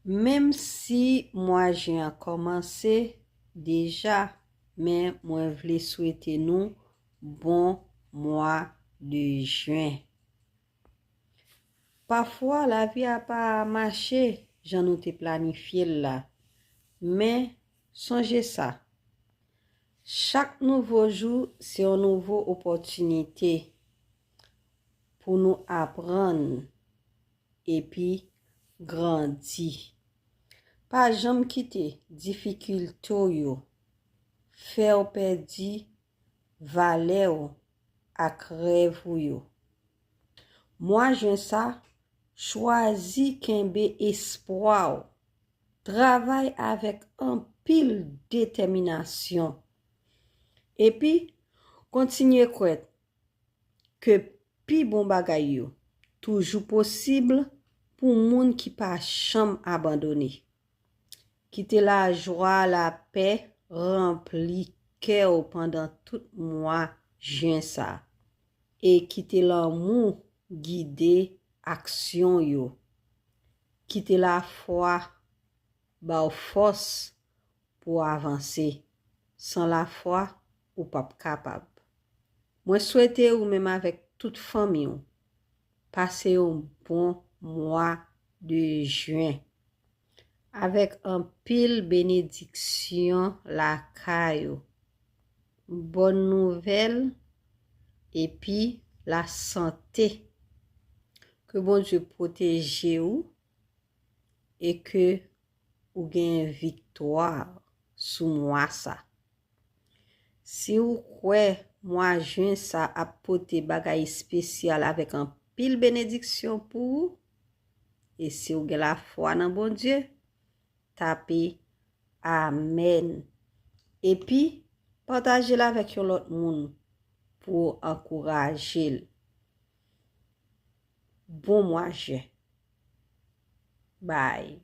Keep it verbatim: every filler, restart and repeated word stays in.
Menm si mwa jen an kòmanse deja, men mwen vle swete nou bon mwa de jen. Pafwa, lavi a pa mache jan nou te planifye l la. Men, sonje sa, chak nouvo jou se yon nouvo opòtinite pou nou aprann epi grandi. Pa janm kite difikilte w yo fè w pèdi valè w ak rèv ou yo. Mwa jen sa, chwazi kenbe espwa w. Travay avèk anpil detèminasyon. Epi, kontinye kwè ke pi bon bagay yo toujou posib pou moun ki pa janm abandone. Kite lajwa, lapè ranpli kè w pandan tout mwa jen sa. E kite lanmou gide aksyon yo. Kite lafwa ba w fòs pou w avanse. San lafwa, ou p ap kapab. Mwen swete ou menm avèk tout fanmi w pase yon bon mwa de jen avèk anpil benediksyon lakay ou, bòn nouvèl epi lasante. Ke Bondye pwoteje ou e ke ou gen viktwa sou mwa sa. Si ou kwè mwa jen sa ap pote bagay espesyal avèk anpil benediksyon pou ou, e si ou gen lafwa nan Bondye, tape amèn. Epi, pataje l avèk yon lòt moun pou ankouraje l. Bon mwa jen. Bye.